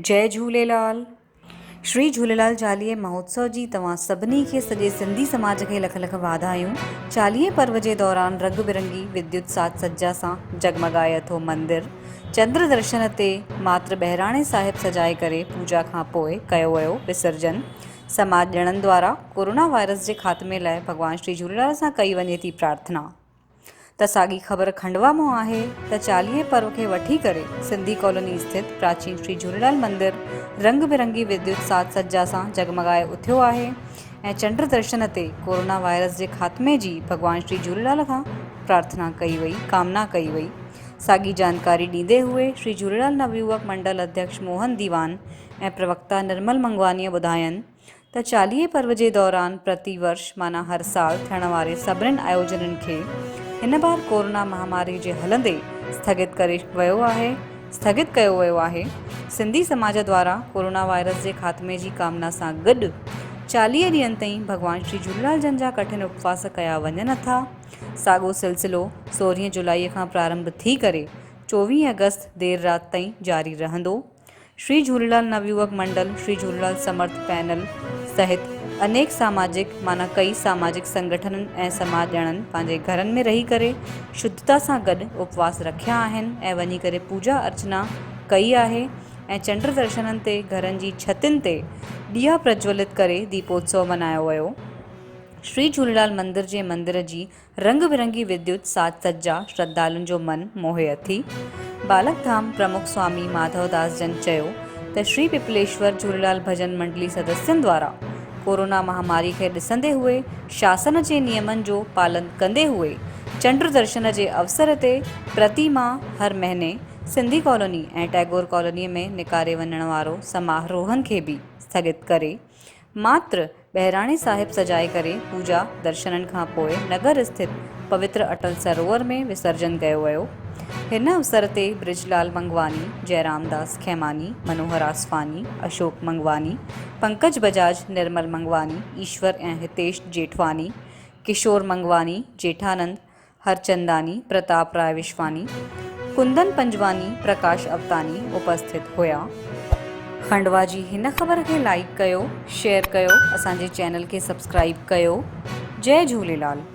جئي جهوليلال. شري جهوليلال چاليهي مهوتسو جي توهان سڀني کي سڄي سنڌي سماج کي لک لک واڌايون. چاليهي پرو جي دوران رنگ برنگي وديوت ساج سجا سان جڳمڳائي اٿو مندر. چندر درشن تي ماتر بهراڻي صاحب سجائي ڪري پوڄا کان پوء ڪيو ويو وسرجن. سماج ڄڻن دوارا ڪورونا وائرس جي خاتمي لاء ڀڳوان شري جهوليلال سان ڪئي وڃي ٿي پرارٿنا. ته ساڳي خبر کنڊوا مان آهي ته چاليهي پرو کي وٺي ڪري سنڌي ڪالوني اسٿت پراچين شري جهوليلال مندر رنگ برنگي وديوت ساج سجا سان جڳمڳائي اٿيو آهي ۽ چنڊ درشن تي ڪورونا وائرس جي خاتمي جي ڀڳوان شري جهوليلال کان پرارٿنا ڪئي وئي ڪامنا ڪئي وئي ساڳي جانڪاري ڏيندي هئي شري جهوليلال نويوڪ منڊل اڌيڪش موهن ديوان ۽ پروڪتا نرمل منگوانيء ٻڌاين ته چاليهي پرو جي دوران پرتي ورش معنيٰ هر سال ٿيڻ واري سڀنين آيوجنن کي هن بار ڪورونا مهاماري جي هلندي اسٿگت ڪري ويو آهي اسٿگت ڪيو ويو آهي سنڌي سماج دوارا ڪورونا وائرس جي خاتمي جي ڪامنا سان گڏ 40 ڏينهن تائين ڀڳوان شري جهوليلال جن جا ڪٺن اپواس ڪيا وڃن ٿا ساڳو سلسلو 16 جولائي کان پرارنڀ ٿي ڪري 24 آگسٽ دير رات تائين جاري رهندو. شري جهوليلال نويوڪ منڊل، شري جهوليلال سمرٿ پينل سهت انيڪ ساماجڪ معنيٰ ڪئي ساماجڪ سنگٺنن ۽ سماج ڄڻن پنهنجي گهرن ۾ رهي ڪري شڌتا سان گڏ اپواس رکيا آهن ۽ وڃي ڪري پوڄا ارچنا ڪئي آهي ۽ چنڊ درشنن تي گهرن جي ڇتين تي ڏيئا پرجولت ڪري ديپوتسو منايو ويو. شري جهوليلال مندر جي مندر جي رنگ برنگي وديوت ساج سجا شرڌالن جو من موهي اٿي. بالڪ ڌام پرمک سوامي ماڌو داس جن چيو ته شري پپليشور جهوليلال ڀڄن منڊلي سدسين دوارا ڪورونا مهاماري کي ڏسندي هئي شاسن جي نيمن جو پالن ڪندي هئي چنڊ درشن جي اوسر تي پرتي ماه هر مهيني سنڌي ڪالوني ۽ ٽئگور ڪالوني ۾ نڪاري وڃڻ وارو سماروهن کي به اسٿگت ڪري ماتر بهراڻي صاحب سجائي ڪري پوڄا درشنن کان پوء نگر اسٿت پوتر اٽل سروور ۾ وسرجن ڪيو ويو. هن اوسر تي برج لال منگواني، جئرام داس کيماني، منوهر آسفاني، اشوڪ منگواني، پنڪج بجاج، نرمل منگواني، ايشور ۽ هتيش جيٺواني، ڪشور منگواني، جيٺانند، هرچنداني، پرتاپ راء وشواني، ڪندن پنجواني، پرڪاش اوتاني اپسٿت هيا. کنڊوا جي هن خبر کي لائيڪ ڪيو، شيئر ڪيو، اسان جي چينل کي سبسڪرائيب ڪيو. جئي جهوليلال.